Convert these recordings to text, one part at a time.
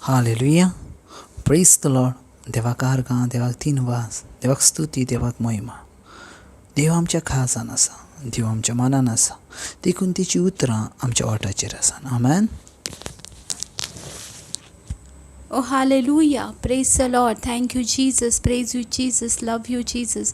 Hallelujah, praise the Lord. देवाक आर्गां, देवाक दिनवास, देवाक स्तुती, देवाक महिमा. देव आमच्या खासान आसा, देव आमच्या मनान आसा, देखून तेची उतरां आमच्या ओठाचेर आसा. आमेन. Oh, hallelujah. Praise the Lord. Thank you, Jesus. Praise you, Jesus. Love you, Jesus.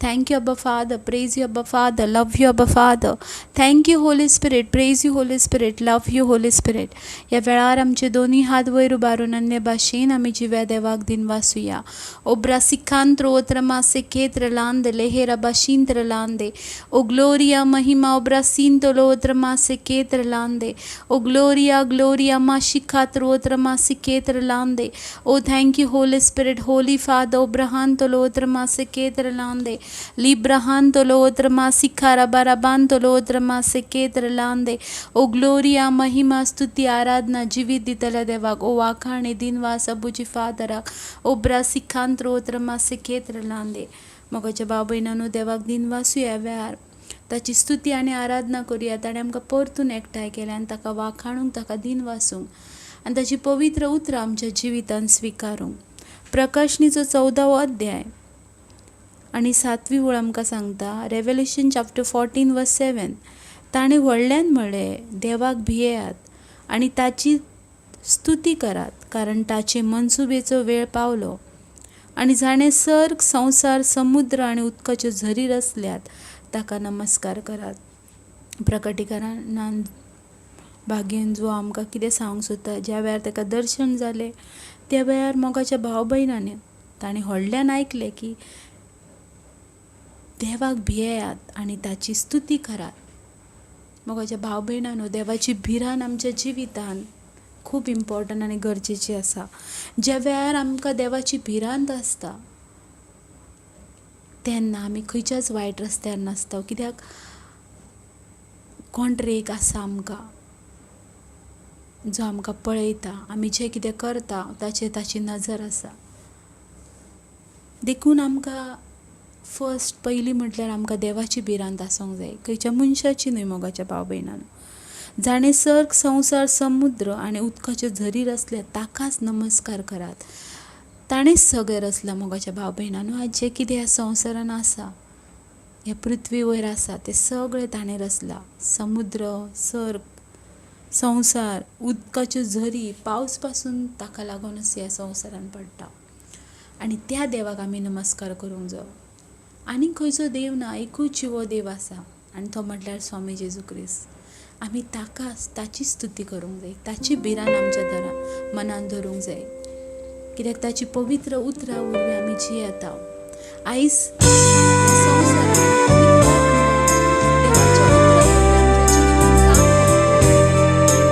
Thank you, Abba Father. Praise you, Abba Father. Love you, Abba Father. Thank you, Holy Spirit. Praise you, Holy Spirit. Love you, Holy Spirit. ह्या वेळार आमचे दोनी हात वयर उबारून अन्य भाशेन आमी जिव्या देवाक दिनवासुया. ओब्रा सिखांत्रो ओत्रमा सेकेत्र लांदे लेहेरा बाशिंत्र लांदे. ओ ग्लोरिया महिमा ओब्रा सिंतोलो ओत्रमा सेकेत्र लांदे. ओ ग्लोरिया ग्लोरिया मा शिखात्रो ओत्रमा सिकेत्र लांदे. ओ thank you Holy Spirit, Holy Father. ओब्रहांतोलो ओत्रमा सेकेत्र लांदे. लिब्रहांतोलो ओत्रमा सिखारा बाराबांतोलो ओत्रमा सेकेत्र लांदे. ओ ग्लोरिया महिमा स्तुती आराधना जिवीत दितल्या देवाक. ओ वाखाणे दिनवास अबुजी फादराक. ओब्रा सिखांत्रो ओत्रमा सेकेत्र लांदे. मोगाच्या भाव भयणांनो, देवाक दिनवासूया वेळार, ताची स्तुती आनी आराधना करुया. ताणें आमकां परतून एकठांय केलें आनी ताका वाखाणूंक, ताका दिनवासूंक आनी ताची पवित्र उतरां आमच्या जिवितांत स्विकारूंक. प्रकाशनीचो 14वो अध्याय आनी 7वी वळ आमकां सांगता, रेवलेशन चॅप्टर 14 वर्स 7, ताणें व्हडल्यान म्हळें, देवाक भियेयात आनी ताची स्तुती करात, कारण ताचे मनसुबेचो वेळ पावलो आनी जाणें सर्ग, संवसार, समुद्र आनी उदकाच्यो झरी रचल्यात ताका नमस्कार करात. प्रकटीकरणान भागेन जो आमकां कितें सांगूंक सोदता, ज्या वेळार ताका दर्शन जालें त्या वेळार मोगाच्या भाव भयणांनी ताणें व्हडल्यान आयकलें की देवाक भियेयात आनी ताची स्तुती करात. मोगाच्या भाव भयणांनो, देवाची भिरांत आमच्या जिवितान खूब इम्पॉर्टंट आनी गरजेची आसा. ज्या वेळार आमकां देवाची भिरांत आसता तेन्ना आमी खंयच्याच वायट रस्त्यार नासता, कित्याक कोण तरी एक आसा आमकां जो आमकां पळयता, आमी जें कितें करता ताचेर ताची नजर आसा. देखून आमकां फर्स्ट पयलीं म्हटल्यार आमकां देवाची भिरांत आसूंक जाय, खंयच्या मनशाची न्हय. मोगाच्या भाव भयणांनो, जाणें सर्ग, संवसार, समुद्र आनी उदकाच्यो झरी रचल्यात ताकाच नमस्कार करात. ताणेंच सगळें रचलां. मोगाच्या भाव भयणांनो, आज जें कितें ह्या संवसारान आसा, ह्या पृथ्वी वयर आसा, तें सगळें ताणें रचलां. समुद्र, सर्ग, संवसार, उदकाच्यो झरी, पावस पासून ताका लागूनच ह्या संवसारान पडटा आनी त्या देवाक आमी नमस्कार करूंक जायो. आनी खंयचो देव ना, एकूच जिवो देव आसा आनी तो म्हटल्यार स्वामी जेजू क्रिस्त. आमी ताकाच, ताची स्तुती करूंक जाय, ताची भिरांत आमच्या दरा मनान धरूंक जाय, कित्याक ताची पवित्र उतरां वरवीं आमी जियेता. आयज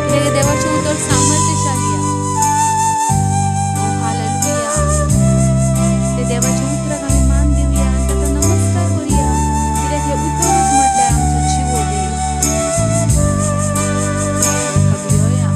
कित्याक देवाचें उतर सामर्थ्यशाली आसा. हालेलुया. ते देवाच्या उतराक आमी मान दिवया आनी ताका नमस्कार करुया, कित्याक हें उतरूच म्हटल्यार आमचो जिवो देव. ताका भियोया.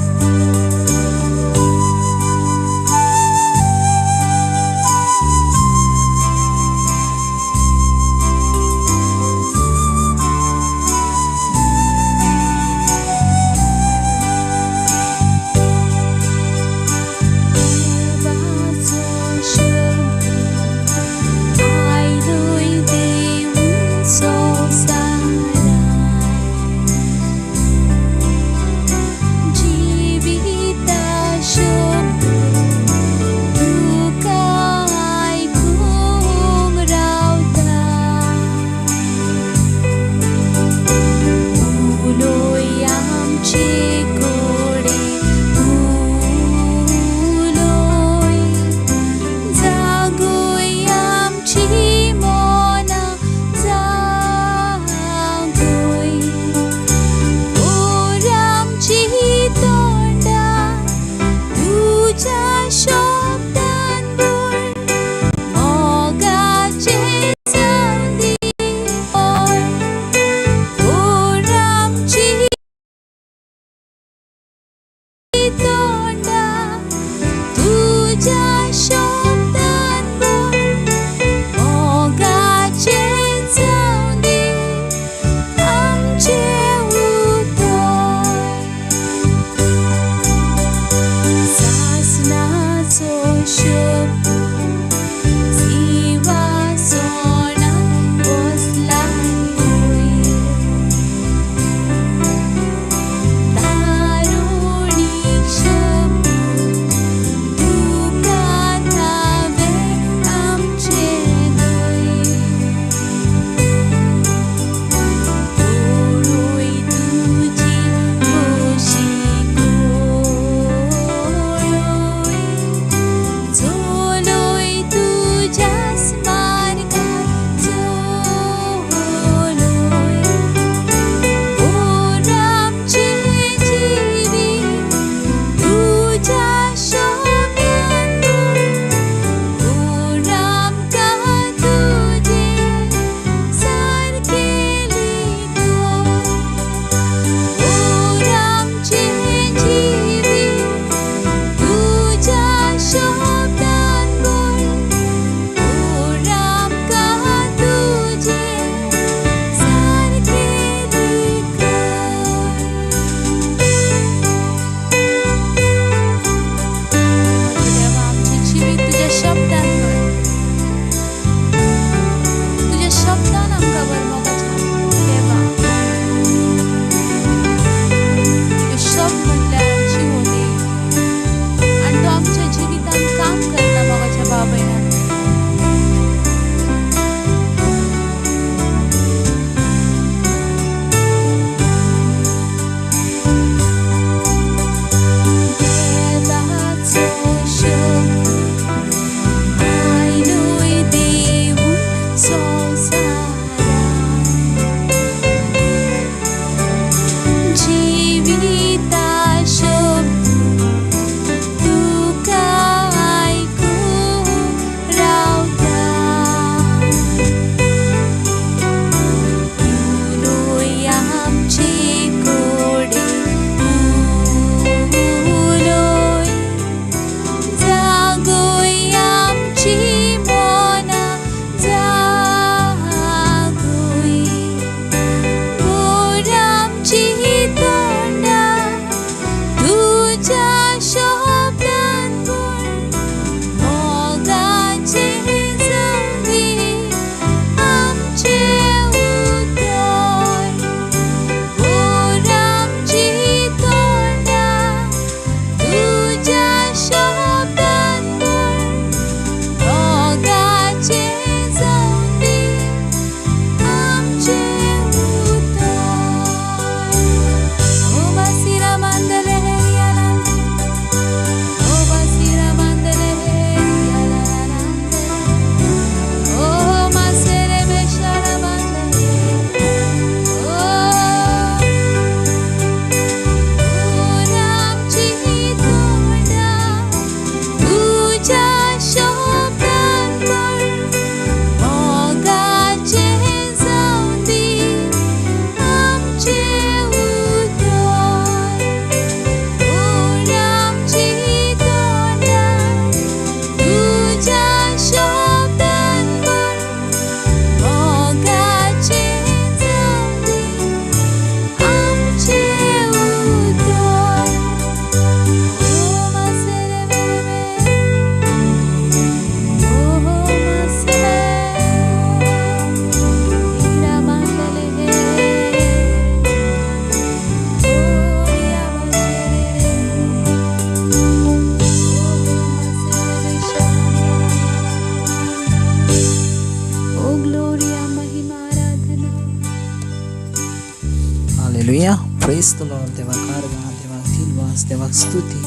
प्रेज the Lord. देवाक आर्गां, देवाक दिनवास, देवाक स्तुती.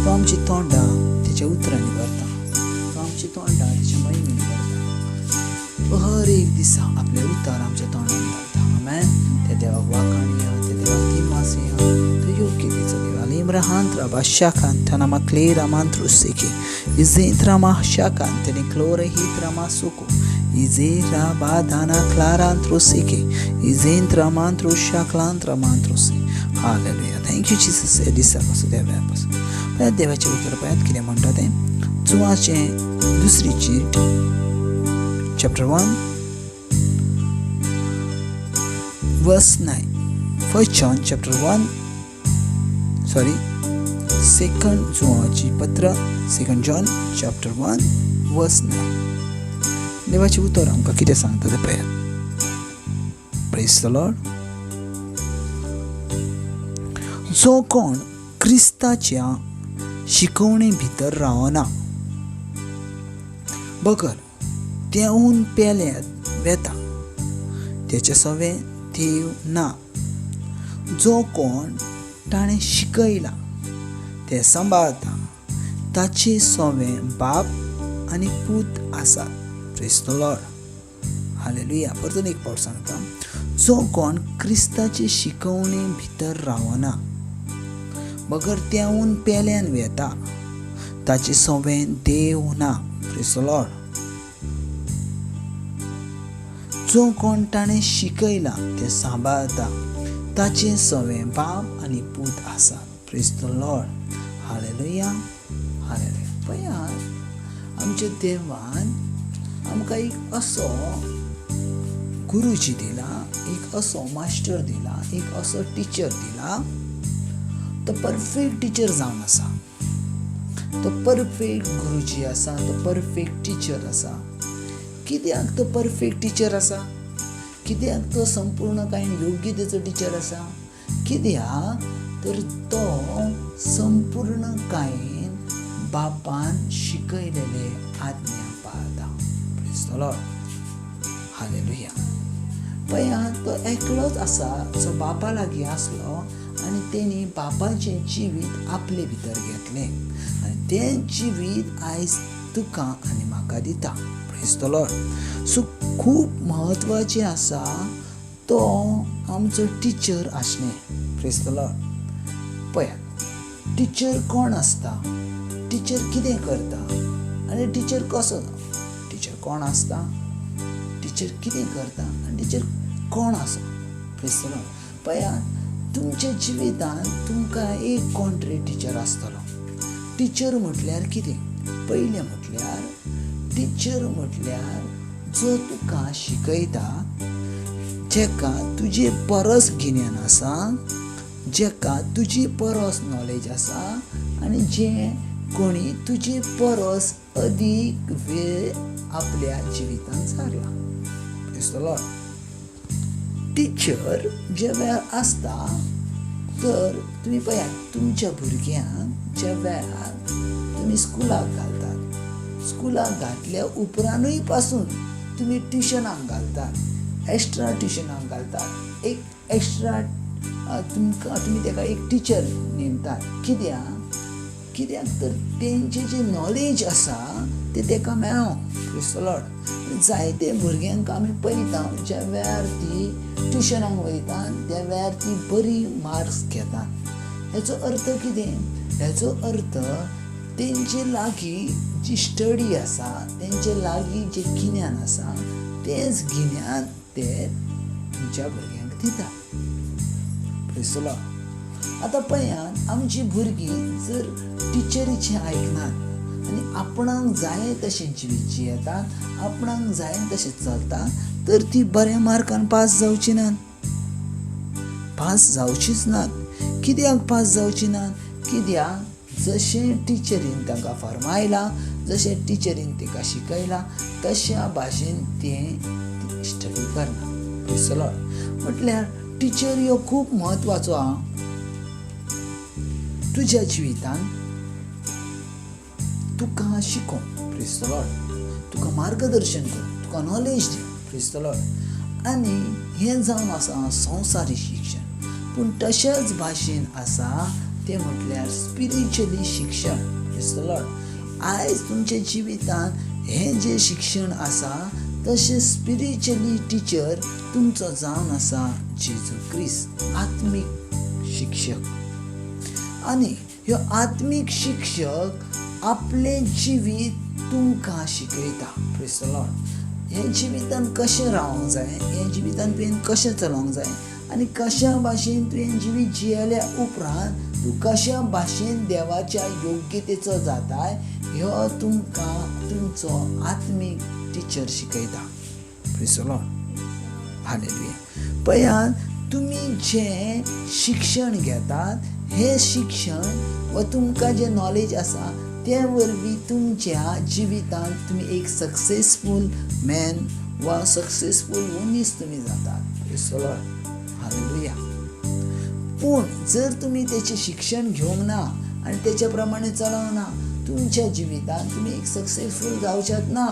तो आमची तोंडां तेच्या उतरांनी भरता, तो आमची तोंडां तेच्या महिमेन भरता. तो हर एक दिसा आपलें उतर आमच्या तोंडान घालता. आमेन. त्या देवाक वाखाणया, त्या देवाक दिनवास या. तो योग्य तिचो देवा. लिम्रहांत्र बाशाखांत नमा क्लेरा मांत्रुसेके इजेंत्रा माशाखांत क्लोर हित्रा मासुको इजेरा बादाना क्लारांत्रोसेके इजेंत्रा मांत्रुशा क्लांत्रा मांत्रुसे. हालेलुया. Thank you Jesus. हे दिसा पासून त्या वेळा पासून पळयात देवाचें उतर, पळयात कितें म्हणटा तें. जुवाचें दुसरी चीट chapter 1 verse 9. 1 John chapter 1, sorry, 2 जुवाची पत्र, 2 John chapter 1 verse 9. देवाचें उतर आमकां कितें सांगता तें पळयात. Praise the Lord. जो कोण क्रिस्ताच्या शिकवणे भितर रावना बगर देंवून पेल्यात वेता, तेचे सवें देव ना. जो कोण ताणें शिकयला तें सांबाळता, ताचे सवें बाप आनी पूत आसात. Praise the Lord. Hallelujah. परतून एक पावट सांगता, जो कोण क्रिस्ताचे शिकवणे भितर रावना बगर देंवून पेल्यान वेता, ताचे सवें देव ना. Praise the Lord. जो कोण ताणें शिकयला तें सांबाळता, ताचे सवें बाप आनी पूत आसात. Praise the Lord. Hallelujah. Hallelujah. पळयात, आमच्या देवान आमकां एक असो गुरुजी दिला, एक असो मास्टर दिला, एक असो टिचर दिला. तो परफेक्ट टिचर जावन आसा, तो परफेक्ट गुरुजी आसा, तो परफेक्ट टिचर आसा. कित्याक तो परफेक्ट टिचर आसा? कित्याक तो संपूर्ण कांय योग्यतेचो टिचर आसा? कित्याक तर तो संपूर्ण कांय बापान शिकयलेले आज्ञा पाळता. Praise the Lord. Hallelujah. पळयात, तो एकलोच आसा जो बापा लागीं आसलो आनी तेणी बापाचें जिवीत आपले भितर घेतलें आनी तें जिवीत आयज तुका आनी म्हाका दिता. Praise the Lord. सो खूब म्हत्वाचें आसा तो आमचो टिचर आसलें. Praise the Lord. पळयात, टिचर कोण आसता, टिचर कितें करता आनी टिचर कसो? टिचर कोण आसता, टिचर कितें करता आनी टिचर कोण आसा? Praise the Lord. पळयात, तुमच्या जिवितांत तुमकां एक कोण तरी टिचर आसतलो. टिचर म्हटल्यार कितें? पयलें म्हटल्यार टिचर म्हटल्यार जो तुका शिकयता, जेका तुजे परस गिन्यान आसा, जेका तुजी परस नॉलेज आसा आनी जें कोणी तुजे परस अदीक वेळ आपल्या जिवितांत सारला. Praise the Lord. Teacher ज्या वेळार आसता तर तुमी पळयात, तुमच्या भुरग्यांक ज्या वेळार तुमी स्कुलाक घालतात, स्कुलाक घातल्या उपरांतूय पासून तुमी ट्युशनाक घालतात, एक्स्ट्रा ट्युशनाक घालतात, एक एक्स्ट्रा तुमकां तुमी ताका एक टिचर नेमतात. कित्याक? कित्याक तर तेंचें जें नॉलेज आसा तें ताका मेळों. Praise the Lord. जायते भुरग्यांक आमी पळयता, ज्या वेळार ती ट्युशनाक वयता त्या वेळार ती बरी मार्क्स घेतात. हेचो अर्थ कितें? हेचो अर्थ तेंचे लागीं जी स्टडी आसा, तेंचे लागीं जें गिन्यान आसा, तेंच गिन्यान ते तुमच्या भुरग्यांक दिता. Praise the Lord. आतां पळयात, आमची भुरगीं जर टिचरीचें आयकनात आनी आपणाक जाय तशें जिवीत जियेतात, आपणाक जाय तशें चलतात, तर ती बऱ्या मार्कान पास जावची नात, पास जावचीच नात. कित्याक पास जावची नात? कित्याक जशें टिचरीन तांकां फर्मायलां, जशें टिचरीन ताका शिकयलां, तशा भाशेन तें स्टडी करना. Praise the Lord. म्हटल्यार टिचर ह्यो खूब म्हत्वाचो आहा तुज्या जिवितांत, तुका शिकोवंक. Praise the Lord. तुका मार्गदर्शन करूंक, तुका knowledge the. Praise the Lord. आनी हें जावन आसा संवसारी शिक्षण. पूण तशेंच भाशेन आसा तें म्हटल्यार स्पिरिच्युअली शिक्षण. Praise the Lord. आयज तुमच्या जिवितांत हें जें शिक्षण आसा तशें स्पिरिच्युअली टिचर तुमचो जावन आसा जेजू क्रिस्त, आत्मीक शिक्षक. आनी ह्यो आत्मीक शिक्षक आपलें जिवीत तुमकां शिकयता. Praise the Lord. हें जिवितान कशें रावंक जाय, हें जिवितान तुवें कशें चलोवंक जाय आनी कशा भाशेन तुवें जिवीत जियेल्या उपरांत तूं कशा भाशेन देवाच्या योग्यतेचो जाताय ह्यो तुमकां तुमचो आत्मीक टिचर शिकयता. Praise the Lord. Hallelujah. पळयात तुमी जें शिक्षण घेतात हें शिक्षण वा तुमकां जें नॉलेज आसा ते वरवीं तुमच्या जिवितांत तुमी एक सक्सेसफूल मॅन वा सक्सेसफूल मनीस तुमी जातात. Praise the Lord. Hallelujah. पूण जर तुमी तेचें शिक्षण घेवंक ना आनी तेच्या प्रमाणे चलोवंक ना तुमच्या जिवितांत तुमी एक सक्सेसफूल जावच्यात ना.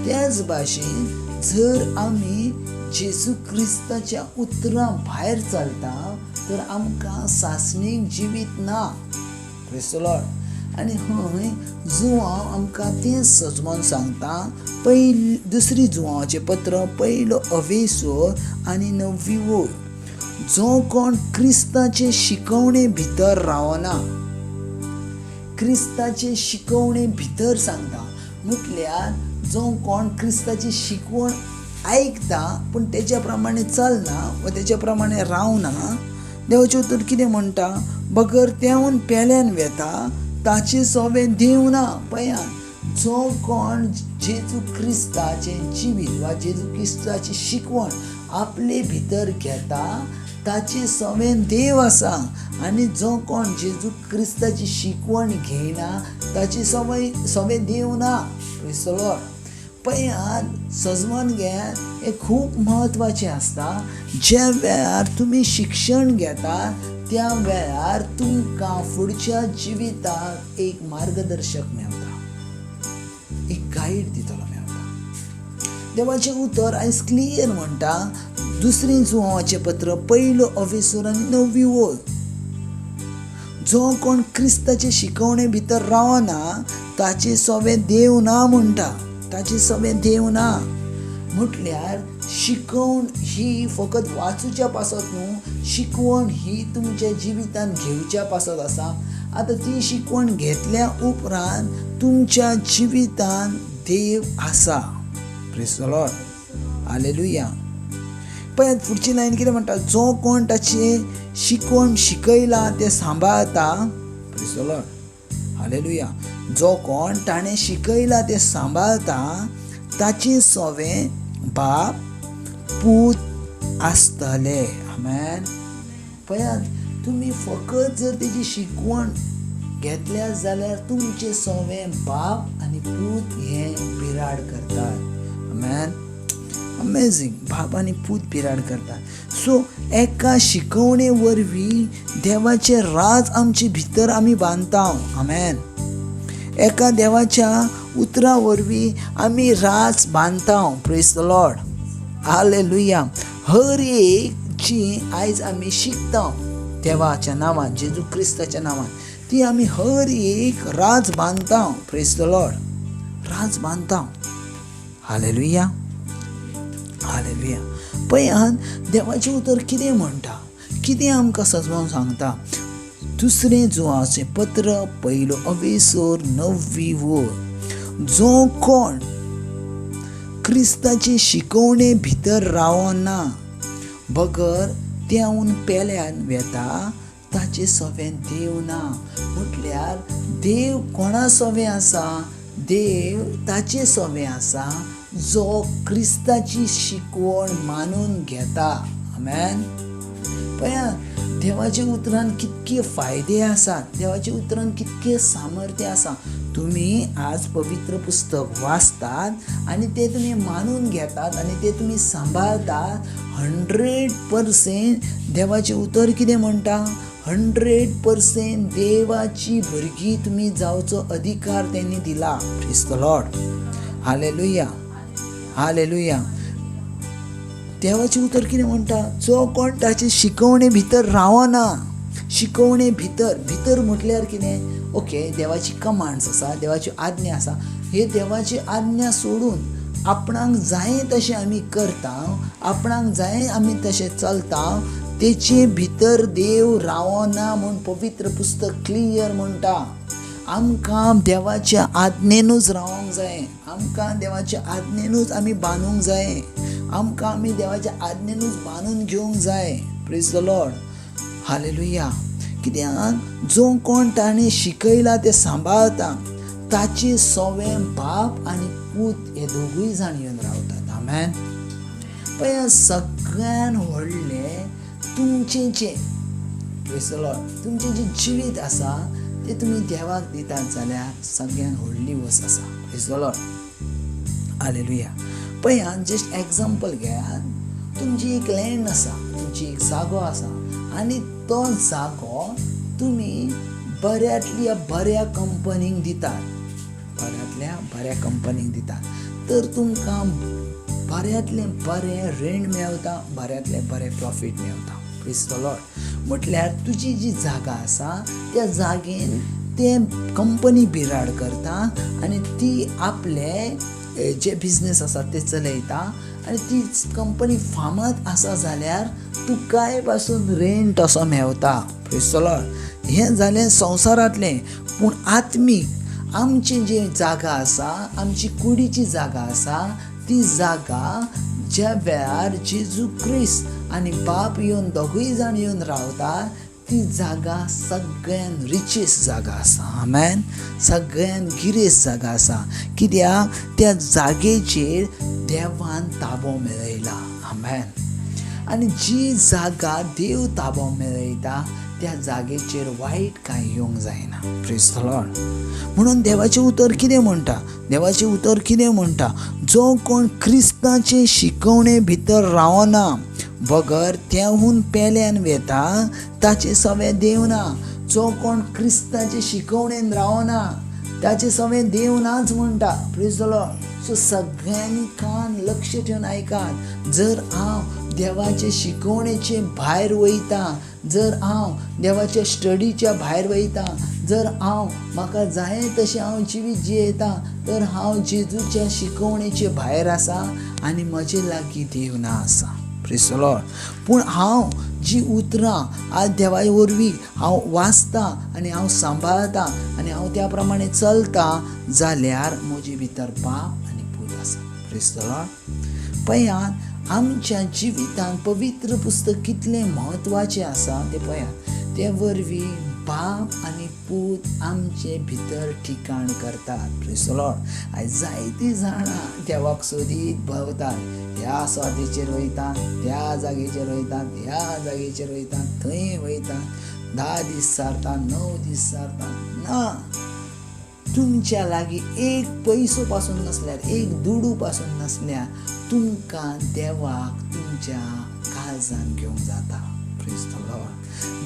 त्याच भाशेन जर आमी जेजू क्रिस्ताच्या उतरां भायर चलता तर आमकां सासणीक जिवीत ना. Praise the Lord. आनी हय जुवांव आमकां तें सजमोन सांगता. दुसरी जुवांवाचें पत्र पयलो अवेसोर आनी 9वी वळ. जो कोण क्रिस्ताचे शिकवणे भितर रावना, क्रिस्ताचे शिकवणे भितर सांगता म्हटल्यार जो कोण क्रिस्ताची शिकवण आयकता पूण तेच्या प्रमाणे चलना वा तेच्या प्रमाणे रावना, देवाचें उतर कितें म्हणटा, बगर तेवन पेल्यान वेता ताचे सोवे देव ना. पळयात जो कोण जेजू क्रिस्ताचें जिवीत वा जेजू क्रिस्ताची शिकवण आपले भितर घेता ताचे सवें देव आसा आनी जो कोण जेजू क्रिस्ताची शिकवण घेयना ताची सवें देव ना. Praise the Lord. पळयात सजमन घेयात हें खूब म्हत्वाचें आसता. ज्या वेळार तुमी शिक्षण घेता त्या वेळार तुमकां फुडच्या जिविताक एक मार्गदर्शक मेळटा, एक गायड दितलो मेळटा. देवाचें उतर आयज क्लियर म्हणटा. दुसरें जुवांवाचें पत्र पयलो अवेसोर आनी 9वी वळ. जो कोण क्रिस्ताचे शिकवणे भितर रावना ताचे सवें देव ना म्हणटा. ताचे सवें देव ना म्हटल्यार शिकवण ही फकत वाचूच्या पासत न्हू, शिकवण ही तुमच्या जिवितांत घेवच्या पासत आसा. आतां ती शिकवण घेतल्या उपरांत तुमच्या जिवितांत देव आसा. Praise the Lord. Hallelujah. पळयात फुडची लायन कितें म्हणटा, जो कोण ताचे शिकवण शिकयला तें सांबाळता. Praise the Lord. Hallelujah. जो कोण ताणें शिकयला तें सांबाळता ताचे सोवें बाप पूत आसतले. आमेन. पळयात तुमी फकत जर तेजी शिकवण घेतल्या जाल्यार तुमचे सोवें बाप आनी पूत हें बिराड करतात. आमेन. अमेझींग. बाप आनी पूत बिराड करतात. सो एका शिकवणे वरवीं देवाचें राज आमचे भितर आमी बांदता. आमेन. एका देवाच्या उतरां वरवीं आमी राज बांदता. Praise the Lord. Hallelujah. हर एक जी आयज आमी शिकता देवाच्या नांवान, जेजू क्रिस्ताच्या नांवान, ती आमी हर एक राज बांदता. Praise the Lord. राज बांदता. हालेलुया. हालेलुया. पळयात देवाचें उतर कितें म्हणटा, कितें आमकां सजोवन सांगता. दुसरें जुवाचें पत्र पयलो अवेसोर 9वी वळ. जो कोण क्रिस्ताचे शिकवणे भितर रावना बगर तेवन पेल्यान वेता ताचे सवें देव ना. म्हटल्यार देव कोणा सवें आसा? देव ताचे सवें आसा जो क्रिस्ताची शिकवण मानून घेता. आमेन. पळयात देवाच्या उतरान कितके फायदे आसात, देवाच्या उतरान कितके सामर्थ्य आसा. तुमी आज पवित्र पुस्तक वाचतात आनी ते तुमी मानून घेतात आनी ते तुमी सांबाळतात. 100% देवाचें उतर कितें म्हणटा, 100% देवाची भुरगीं तुमी जावचो अधिकार तेणी दिला. Praise the Lord. Hallelujah. Hallelujah. देवाचें उतर कितें म्हणटा, जो कोण ताचे शिकवणे भितर रावना, शिकवणे भितर, भितर म्हटल्यार कितें, ओके देवाची कमांड्स आसा, देवाची आज्ञा आसा, हे देवाची आज्ञा सोडून आपणाक जाय तशें आमी करता, आपणाक जाय आमी तशें चलता, तेचे भितर देव रावना म्हूण पवित्र पुस्तक क्लियर म्हणटा. आमकां देवाच्या आज्ञेनूच रावंक जाय, आमकां देवाच्या आज्ञेनूच आमी बांदूंक जाय, आमकां आमी देवाच्या आज्ञेनूच बांदून घेवंक जाय. Praise the Lord, hallelujah. कित्याक जो कोण ताणें शिकयला तें सांबाळता ताचे सवे बाप आनी पूत हे दोगूय जाण येवन रावतात. आमेन. पळय सगळ्यान व्हडलें तुमचें जें, प्रेज the Lord, तुमचें जें जिवीत आसा तें तुमी देवाक दितात जाल्यार सगळ्यान व्हडली वस्त आसा. Praise the Lord, hallelujah. पळयात जस्ट एग्जाम्पल घेयात, तुमची एक लँड आसा, तुमची एक जागो आसा आनी तो जागो तुमी बऱ्यांतल्या बऱ्या कंपनीक दितात, बऱ्यांतल्या बऱ्या कंपनीक दितात, तर तुमकां बऱ्यांतलें बरें रेंट मेवता, बऱ्यांतलें बरें प्रॉफीट मेवता. Praise the Lord. म्हटल्यार तुजी जी जागा आसा त्या जागेन ते कंपनी बिराड करता आनी ती आपले जे बिजनेस आसा ते चलयता आनी ती कंपनी फामाद आसा जाल्यार तुकाय पासून रेंट असो मेवता. Praise the Lord. हें जालें संवसारांतलें. पूण आत्मीक आमची जी जागा आसा, आमची कुडीची जागा आसा, ती जागा ज्या वेळार जेजू क्रिस्त आनी बाप येवन दोगूय जाण येवन रावता ती जागा सगळ्यान रिचेस्ट जागा आसा. आमेन. सगळ्यान गिरेस्त जागा आसा. कित्याक त्या जागेचेर देवान ताबो मेळयला. आमेन. आनी जी जागा देव ताबो मेळयता त्या जागेचेर वायट कांय येवंक जायना. Praise the Lord. म्हणून देवाचें उतर कितें म्हणटा, देवाचें उतर कितें म्हणटा, जो कोण क्रिस्ताचे शिकवणे भितर रावना बगर त्याहून पेल्यान वेता ताचे सवें देव ना. जो कोण क्रिस्ताचे शिकवणेन रावना ताचे सवें देव नाच म्हणटा. Praise the Lord. सो सगळ्यांनी कान लक्ष ठेवन आयकात, जर हांव देवाचे शिकवणेचे भायर वयता, जर हांव देवाच्या स्टडीच्या भायर वयता, जर हांव म्हाका जाय तशें हांव जिवीत जियेता, तर हांव जेजूच्या शिकवणेचे भायर आसा आनी म्हजे लागीं देव ना आसा. Praise the Lord. पूण हांव जी उतरां आज देवा वरवीं हांव वाचता आनी हांव सांबाळता आनी हांव त्या प्रमाणे चलता जाल्यार म्हजे भितर बाप आनी पूत आसा. Praise the Lord. पळयात आमच्या जिवितांत पवित्र पुस्तक कितलें म्हत्वाचें आसा तें पळयात. ते वरवीं बाप आनी पूत आमचे भितर ठिकाण करतात. Praise the Lord. आयज जायतीं जाणां देवाक सोदीत भोंवतात, ह्या सुवातेचेर वयतात, त्या जागेचेर वयतात, ह्या जागेचेर वयतात, थंय वयतात, 10 दीस सारतात, 9 दीस सारतात. ना, तुमच्या लागीं एक पयसो पासून नासल्यार, एक दुडू पासून नासल्यार तुमकां देवाक तुमच्या काळजान घेवंक जाता. Praise the Lord.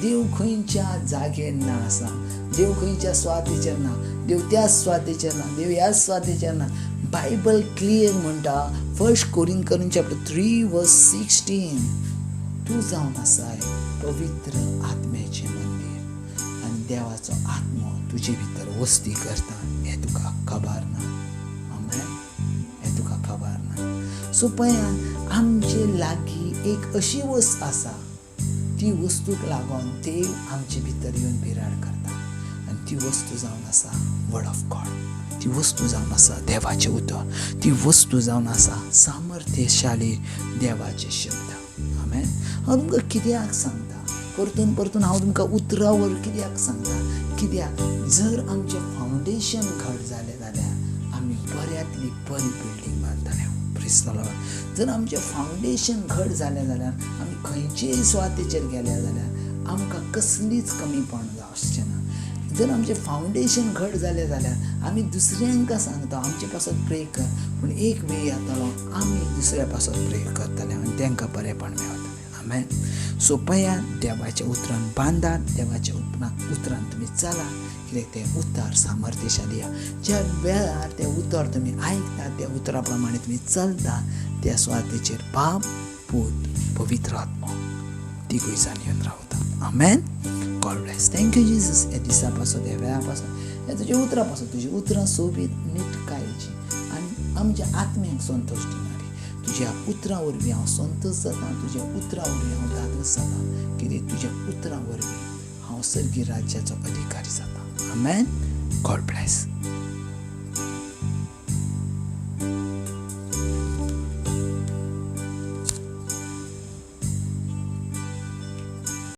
देव खंयच्या जागेर ना आसा, देव खंयच्या सुवातेचेर ना, देव त्या सुवातेचेर ना, देव ह्या सुवातेचेर ना. बायबल क्लियर म्हणटा, 1 Corinthians chapter 3 verse 16, तूं जावन आसाय पवित्र आत्म्याचें मंदीर आनी देवाचो आत्मो तुजे भितर वस्ती करता हें तुका खबर ना. आमेन. हें तुका खबर ना. सो पळयात आमचे लागीं एक अशी वस्त आसा, ती वस्तूक लागून देव आमचे भितर येवन बिराड करता आनी ती वस्तू जावन आसा वर्ड ऑफ गॉड. ती वस्तू जावन आसा देवाचें उतर, ती वस्तू जावन आसा सामर्थ्यशाली देवाचे शब्द. आमेन. हांव तुमकां कित्याक सांगता, परतून परतून हांव तुमकां उतरावर कित्याक सांगता, कित्याक जर आमचें फावंडेशन घट जालें जाल्यार आमी बऱ्यांतली बरी बिल्डींग बांदतले. Praise the Lord. जर आमचें फावंडेशन घट जालें जाल्यार आमी खंयचेय सुवातेचेर गेले जाल्यार आमकां कसलीच कमीपण आसचें ना. जर आमचें फावंडेशन घट जालें जाल्यार आमी दुसऱ्यांका सांगता आमचे पासत प्रे कर, पूण एक वेळ येतलो आमी दुसऱ्या पासत प्रे करतले आनी तांकां बरेंपण मेळटलें. आमेन. सो पळयात देवाच्या उतरान बांदात, देवाच्या उतरान तुमी चला, कित्याक तें उतर सामर्थ्यशाली आसा. ज्या वेळार तें उतर तुमी आयकतात, त्या उतरा प्रमाणे तुमी चलता, त्या सुवातेचेर बाप पूत, पवित्र आत्मो तिगूय जाण येवन रावता. आमेन. God bless. Thank you Jesus. ह्या दिसा पासून, ह्या वेळा पासून, ह्या तुज्या उतरां पासून, तुजी उतरां सोबीत निटकायेची आनी आमच्या आत्म्याक संतोश दिणारी. तुज्या उतरां वरवीं हांव संतोश जाता, तुज्या उतरां वरवीं हांव धादोस जाता, कित्याक तुज्या उतरां वरवीं हांव सर्गी राज्याचो अधिकारी जाता. आमेन. God bless.